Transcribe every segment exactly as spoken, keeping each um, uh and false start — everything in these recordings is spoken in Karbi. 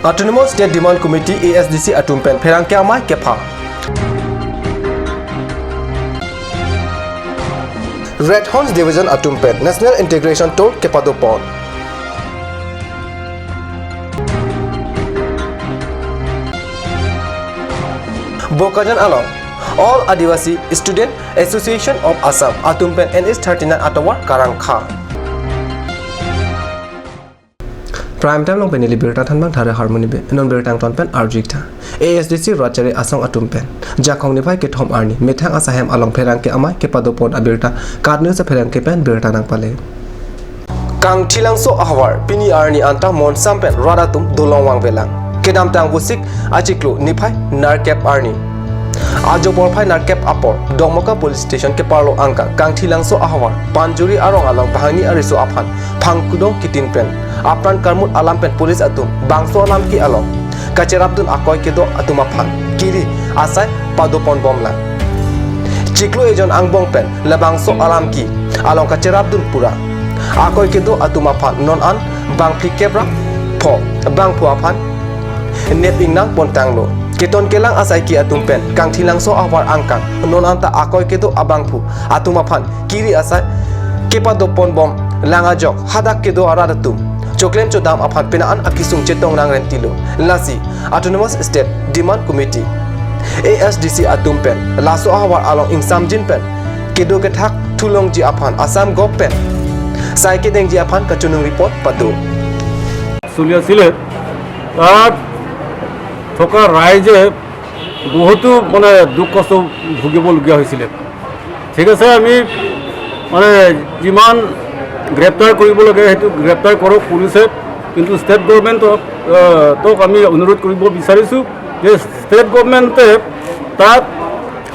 Autonomous State Demand Committee, A S D C atum pen pherangke amei kepha. Red Horns Division atum pen National Integration Tour kepadopon. Bokajan along All Adivasi Student Association of Assam atum pen N H thirty-nine atovar karangkha. Prime Time along pen neli birta thanbang thare harmoni be, non birta angton pen arju-ik tha. A S D C Ratchari Asong atum pen Jakong niphai kethom arni methang asahem along pherangke amei kepadopon abirta KAT News apherangke pen birta nangpale. Kangthilangso ahavar pini arni anta monsam pen rat atum dolong vangvelang. Kedamtang Vosik achiklo niphai nerkep arni, ajo porphai nerkep apor Dokmoka Police Station keparlo angka Kangthilangso ahavar Panjuri arong along banghini ariso aphan phangkudong kitin pen apran karmut alam pen police atum bangso alamki along kacherapdun akoi kedo atum aphan kiri asai padoponbomlang. Chiklo ejon angbong pen labangso alamki along kacherapdun pura akoi kedo atum aphan non an bangphli kep ra pho bangphu aphan nep ingnang pontanglo. Keton kelang asaiki atum pen Kangthilangso ahavar angkang non anta akoi kedo abangphu atum aphan kiri asai kepadoponbomlang ajok hadak kedo arat atum choklem chodam aphan penang an akesung chetong nangrentilo. Lasi Autonomous State Demand Committee, A S D C atum pen laso ahavar along ingsamjin pen kedo kethak thulongji aphan Assam Govt pen sai kedengji aphan kachiningri pon pado. চলি আছিলে, তাত থকা ৰাইজে বহুতো মানে দুখ কষ্ট ভুগিবলগীয়া হৈছিলে। ঠিক আছে, আমি মানে যিমান গ্ৰেপ্তাৰ কৰিব লাগে সেইটো গ্ৰেপ্তাৰ কৰক পুলিচে, কিন্তু ষ্টেট গভৰ্ণমেণ্টক, আহ, তক আমি অনুৰোধ কৰিব বিচাৰিছোঁ যে ষ্টেট গভৰ্ণমেণ্টে তাত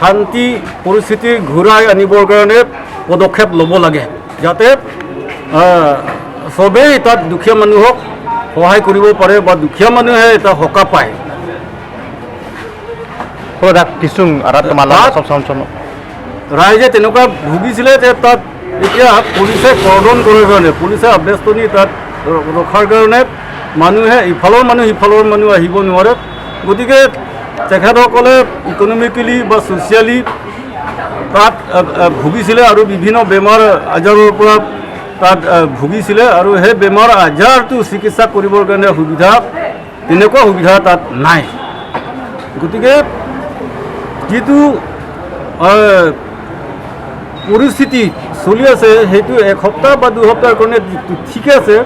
শান্তি পৰিস্থিতি ঘূৰাই আনিবৰ কাৰণে পদক্ষেপ ল'ব লাগে, যাতে, আহ, সবেই তাত দুখীয়া মানুহক সহায় কৰিব পাৰে বা দুখীয়া মানুহে এটা সকাহ পায়। Produk kisung arat kemala তাত sop som som. ৰাইজে তেনেকুৱা ভুগিছিলে যে তাত এতিয়া পুলিচে কৰ্ডন কৰাৰ কাৰণে, পুলিচে আবেষ্টনী তাত ৰ-, ৰখাৰ কাৰণে মানুহে ইফালৰ মানুহ সিফালৰ মানুহ আহিব নোৱাৰে। গতিকে তেখেতসকলে ইকনমিকেলি বা ছ'চিয়েলি তাত, আ, আ, ভুগিছিলে আৰু বিভিন্ন বেমাৰ আজাৰৰ পৰা তাত, আ, ভুগিছিলে আৰু সেই বেমাৰ আজাৰটো চিকিৎসা কৰিবৰ কাৰণে সুবিধা, তেনেকুৱা সুবিধা তাত নাই। গতিকে যিটো, আ, পৰিস্থিতি চলি আছে, সেইটো এসপ্তাহ বা দুসপ্তাহৰ কাৰণে ঠিকে আছে,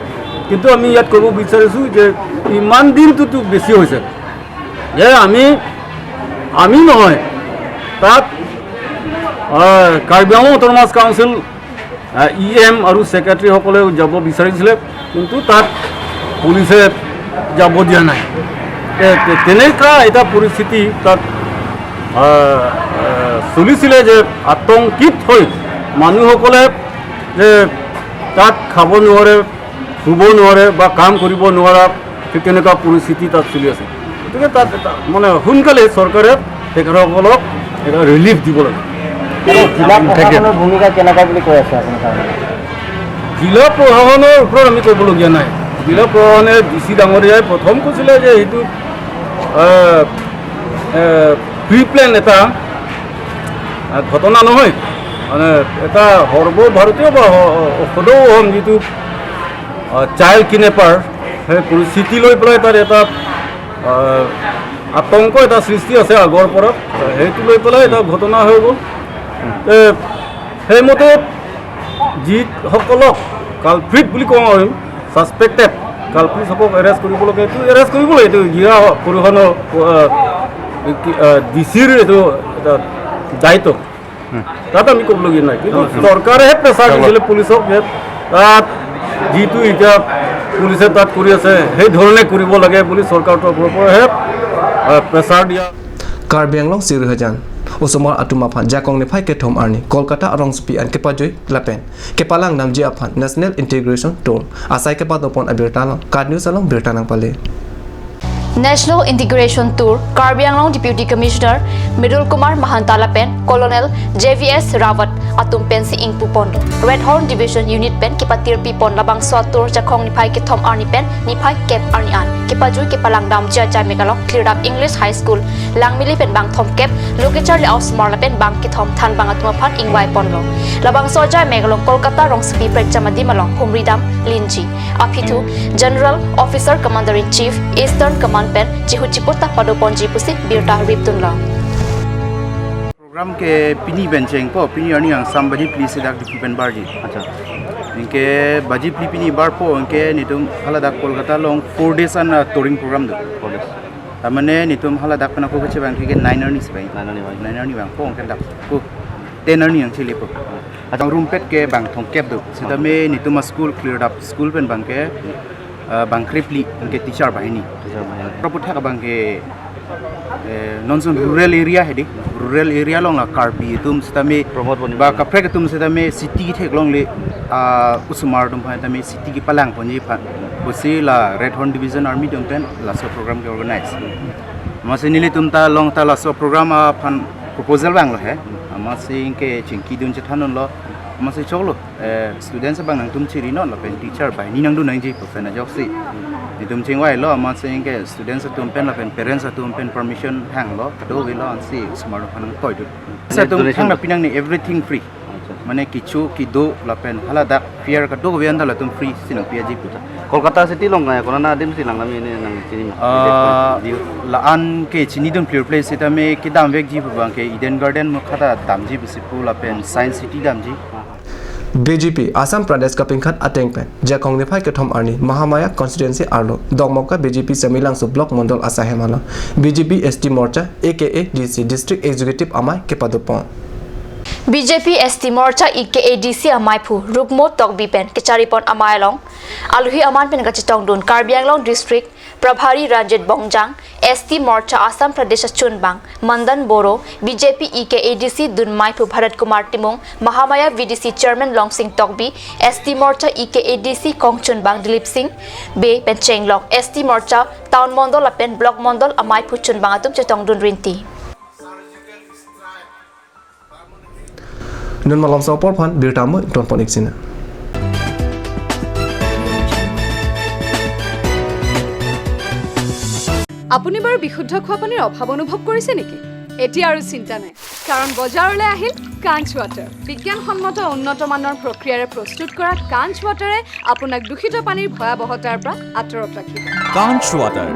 কিন্তু আমি ইয়াত ক'ব বিচাৰিছোঁ যে ইমান দিনটোতো বেছি হৈছে। যে আমি, আমি নহয়, তাত, আহ, কাৰ্বি আংলং অট'নমাছ কাউন্সিল, আহ, ই এম আৰু ছেক্ৰেটাৰীসকলেও যাব বিচাৰিছিলে, কিন্তু তাত পুলিচে যাব দিয়া নাই। তে-, তে-, তেনেকুৱা এটা পৰিস্থিতি তাত, আহ, আহ, চলিছিলে যে আতংকিত হৈ মানুহসকলে যে তাত খাব নোৱাৰে, শুব নোৱাৰে বা কাম কৰিব নোৱাৰা, ঠিক তেনেকুৱা পৰিস্থিতি তাত চলি আছে। গতিকে তাত এটা মানে সোনকালে চৰকাৰে তেখেতসকলক এটা ৰিলিফ দিব লাগে। জিলা প্ৰশাসনৰ ভূমিকা কেনেকুৱা বুলি কৈ আছে আপুনি তাৰমানে? জিলা প্ৰশাসনৰ ওপৰত আমি ক'বলগীয়া নাই। জিলা প্ৰশাসনে ডি চি ডাঙৰীয়াই প্ৰথম কৈছিলে যে এইটো, আহ, আহ, প্ৰি প্লেন এটা, আহ, ঘটনা নহয়, মানে এটা সৰ্বভাৰতীয় বা স-, সদৌ অসম যিটো, আহ, চাইল্ড কিডনেপাৰ, সেই পৰিস্থিতি লৈ পেলাই তাত এটা, আহ, আতংক এটা সৃষ্টি আছে আগৰ পৰা, সেইটো লৈ পেলাই এটা ঘটনা হৈ গ'ল। এ, সেইমতে যিসকলক কালপ্ৰিট বুলি কওঁ আমি, ছাছপেক্টেড কালপ্ৰিটসকলক এৰেষ্ট কৰিব লাগে, এইটো এৰেষ্ট কৰিব লাগে, এইটো জিলা প্ৰশাসনৰ, আহ, কি, আহ, ডি চিৰ এইটো এটা দায়িত্ব। তাত আমি ক'বলগীয়া নাই, কিন্তু চৰকাৰেহে প্ৰেছাৰ দিছিলে পুলিচক যে তাত যিটো এতিয়া পুলিচে তাত কৰি আছে, সেই ধৰণে কৰিব লাগে বুলি চৰকাৰৰ তৰফৰ পৰাহে, আহ, প্ৰেছাৰ দিয়া। Karbi Anglong Sirihjan osomar atum aphan Jakong niphai kethom arni Kolkata arongsopi an kepajoi lapen kepalang damji aphan National Integration Tour asai kepadopon abirta along KAT News along birta nangpale. National Integration Tour, Karbi Anglong Deputy Commissioner Mridul Kumar Mahanta lapen Colonel J V S Rawat atum pensi ingpuponlo. Red Horn Division Unit pen kepatirpipon labangso atour Jakhong niphai kethom arni pen niphai kep arni an kepajui kepalangdamji ajaimek along Klirdap English High School, Langmili pen bang thomkep, lo kecharli a-osomar lapen bang kethom thanbang atum aphan ingvaiponlo. Labangso ajaimek along Kolkata rongsopi prekjam adim along humridam linji. Aphi thu General Officer Commander in Chief, Eastern Command pen chihu chiputa padoponji pusi birta ripdunlo. Program ke pini pen chengpo, pini arni angsam baji phli si dak diki pen barji. Acha. Anke baji phli pini barpo, anke netum hala dak Kolkata along four days an, uh, touring program do. Four days. Tamane netum hala dak pen ako kechevang ke nine arni si vang. Nine arni vang. Nine arni vangpo, anke dak ko ten arni ang chelepo. Acha. Bang rumpet ke bang thomkep do. Setame netum a-school Klirdap school pen bang ke, uh, bang krephli, anke teacher banghini. Teacher banghini. Propo thak abang ke, eh, non son rural area hedi, rural area along la Karbi atum setame, promote pon ba kaprek atum setame city theklongle, ah, osomar atum aphan tame city kepalangponji aphan pusi la Red Horn Division Army atum pen laso program ke-organize. Amatsi nelitum ta along ta laso program aphan proposal vanglo he. Amatsi anke chingkidun chethandunlo. Amatsi choklo, eh, students abang nangtum chirinon lapen teacher banghini nangdun nangji pu pen ajoksi netum chingvailo, amatsi anke students atum pen lapen parents atum pen permission hanglo, kadokavelo ansi osomar aphan nangtoidun. Students atum donation thang do. Lapen nangne everything free. Acha. Mane kecho kedo lapen hala dak fare kadokave anta latum free si nangpiaji pu ta. Kolkata city along kaya konat adim si langdam ini nangchini ma? Ah, Diu. La-an ke chinidun clear place setame kedamvekji pu abang ke Eden Garden mukha ta damji pusi pu lapen Science City damji. B J P Assam Pradesh kapingkhat ateng pen Jakhong niphai kethom arni Mahamaya constituency arlo Dongmoka B J P Semilangso Block Mondol asai hem along B J P S T Morcha A K A D C District Executive amei kepadopon. B J P S T Morcha A K A D C amaiphu Rukmo Tokbi pen kecharipon amei along alohi aman pen kachetongdun Karbi Anglong District Prabhari Ranjit Bongjang, S T Morcha Assam Pradesh achunbang Mandan Boro, B J P A K A D C dunmeiphu Bharat Kumar Timung, Mahamaya V D C Chairman Longsing Tokbi, S T Morcha A K A D C kongchunbang Dilip Singh Bey pen chenglok S T Morcha Town Mondol lapen Block Mondol amaiphu chunbang atum chetongdun rinti. Nun malomso apor aphan birta mo tonpon iksina. আপুনি বাৰু বিশুদ্ধ খোৱা পানীৰ অভাৱ অনুভৱ কৰিছে নেকি? এতিয়া আৰু চিন্তা নাই, কাৰণ বজাৰলৈ আহিল কাঞ্চ ৱাটাৰ। বিজ্ঞানসন্মত উন্নত মানৰ প্ৰক্ৰিয়াৰে প্ৰস্তুত কৰা কাঞ্চ ৱাটাৰে আপোনাক দূষিত পানীৰ ভয়াৱহতাৰ পৰা আঁতৰত ৰাখিব। কাঞ্চ ৱাটাৰ।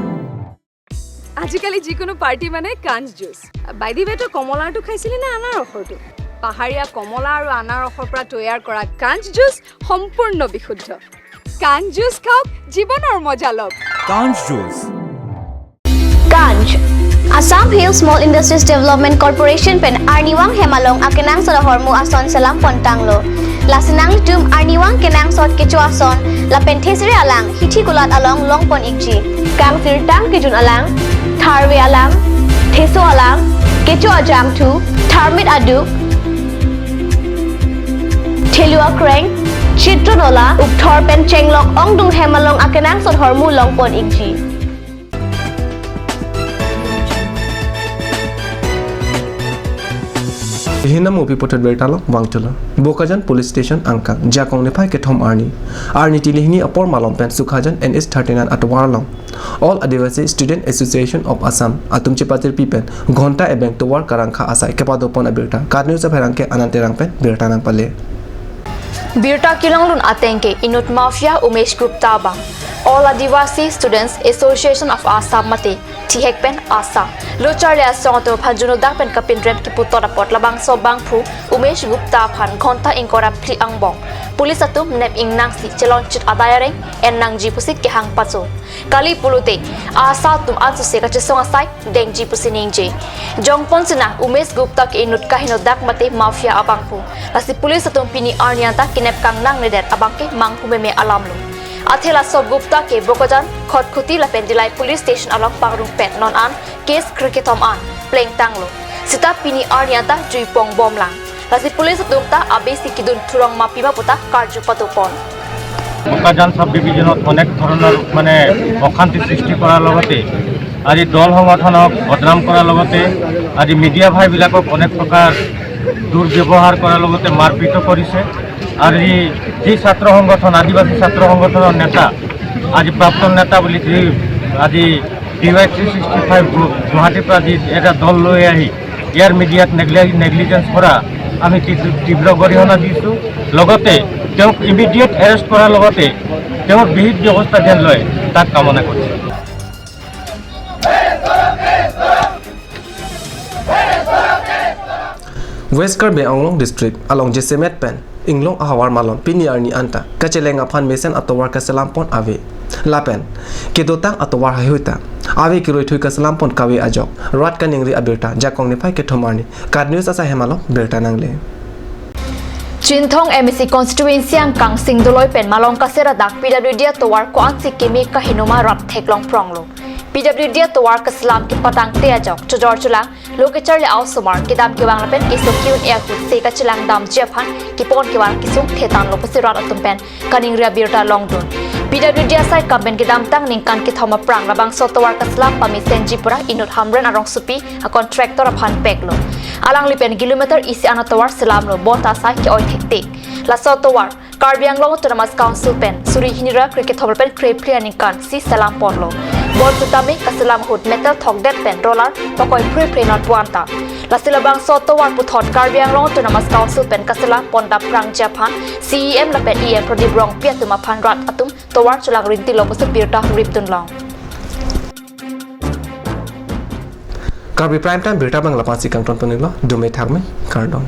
আজিকালি যিকোনো পাৰ্টি মানে কাঞ্চ জুচ। বাই দি ৱে, তই কমলাৰটো খাইছিলি নে আনাৰসৰটো? পাহাৰীয়া কমলা আৰু আনাৰসৰ পৰা তৈয়াৰ কৰা কাঞ্চ জুচ সম্পূৰ্ণ বিশুদ্ধ। কাঞ্চ জুচ খাওক, জীৱনৰ মজা লওক। কাঞ্চ juice. Kanj, Assam Hill Small Industries Development Corporation pen arnivang hem along akenangsot ahormu ason selam pontanglo. Lasi nanglitum arnivang kenangsot kecho ason lapen thesere alang hithi kulat along longpon ikji. Kangsirtang kejun alang, tharve alang, theso alang, kecho ajangthu, tharmit aduk, thelu akreng, chitron ola, ukthor pen chenglok ongdung hem along akenangsot ahormu longpon ikji. Hina mupi puthot birta along vangthulo. Bokajan Police Station angkang, Jakhong niphai kethom arni, arni tilihini apor malom pen Sukhajan N H thirty-nine atovar along All Adivasi Student Association of Assam atum chepatirpi pen ghonta ebeng tovar karangkha asai kepadopon abirta Kat News apherangke Anand Terang pen birta nangpale. Birta kelongdun ateng ke inut mafia Umesh Gupta abang All Adivasi Students Association of Assam mate thihek pen AASA lo charli asong atum aphan juno dak pen kapinrem keputot apot labangso abangphu Umesh Gupta aphan ghonta ingkoi ra phli angbong police atum nep ingnangsi chelonchit adai areng en nangji pusi kehang paso. Kali pulote AASA atum ansose kachesong asai dengji pusi ningje. Jongpon sinang Umesh Gupta ke inut kaheno dak mate mafia abangphu. Lasi police atum pini arni anta kenep kangnangnedet abang ke manghu meme alamlo. Athe laso Gupta ke Bokajan, Khatkhati lapen Dillai Police Station along pangrungpet, non an case krekethom an plengtanglo. Seta pini arni anta jui pongbomlang. Lasi police atum ta abesi kedun thurong ma pima puta karju padopon. Bokajan sub ডিভিজনত অনেক ধৰণৰ মানে অশান্তি সৃষ্টি কৰাৰ লগতে আজি দল সংগঠনক বদনাম কৰাৰ লগতে আজি মিডিয়া ভাইবিলাকক অনেক প্ৰকাৰ দুৰ্ব্যৱহাৰ কৰাৰ লগতে মাৰপিটো কৰিছে। আজি যি ছাত্ৰ সংগঠন, আদিবাসী ছাত্ৰ সংগঠনৰ নেতা, আজি প্ৰাক্তন নেতা বুলি যি আজি D Y three sixty five গুৱাহাটীৰ পৰা যি এটা দল লৈ আহি ইয়াৰ মিডিয়াত নেগলি নেগলিজেঞ্চ কৰা আমি তীব্ৰ তীব্ৰ গৰিহণা দিছোঁ। লগতে তেওঁক ইমিডিয়েট এৰেষ্ট কৰাৰ লগতে তেওঁৰ বিহিত ব্যৱস্থা যেন লয় তাক কামনা কৰিছোঁ। West Karbi Anglong District along Jaisalmer pen inglong ahavar malom pini arni anta kacheleng aphan mesen atovar kaselam pon ave. Lapen kedotang atovar haihui ta ave, keroi thui kaselam pon kave ajok rat kaningri abirta Jakong niphai kethom arni KAT News asai hem along birta nangle. Chinthong M A C constituency angkang Singdoloi pen Malong Kasera dak P W D atovar ko-ansi keme kaheno ma rat theklong pronglo. P W D atovar kaselam kepatangte ajok chojor cholang, lo kecharli a-osomar kedam kevang lapen keso ke-un-e ahut se kachelang damji aphan kepon kevang kesung thetanlo pusi rat atum pen kaningri abirta longdun. P W D asai kam pen kedamtang ningkan kethom aphrang labangso atovar kaselam pamesenji pura inut Hamren arongsopi a-contractor aphan peklo. Alangli pen kilometer isi an atovar selamlo, bonta asai ke-oi thektik. Laso atovar Karbi Anglong Autonomous Council pen suri hini ra kre kethom pen krephli aningkan si selam ponlo. Bonta tame kaselam ahut metal thokdet pen roller pakoi phre phre non pu anta. Lasi labangso atovar puthot Karbi Anglong Autonomous Council pen kaselam pon dapprangji aphan C E M lapen E M Pradip Rongpi atum aphan rat atum tovar cholang rintilo pusi birta ripdun long. Karbi Prime Time birta abang lapu-ansi kangton ponlo, dome thakme, kardom.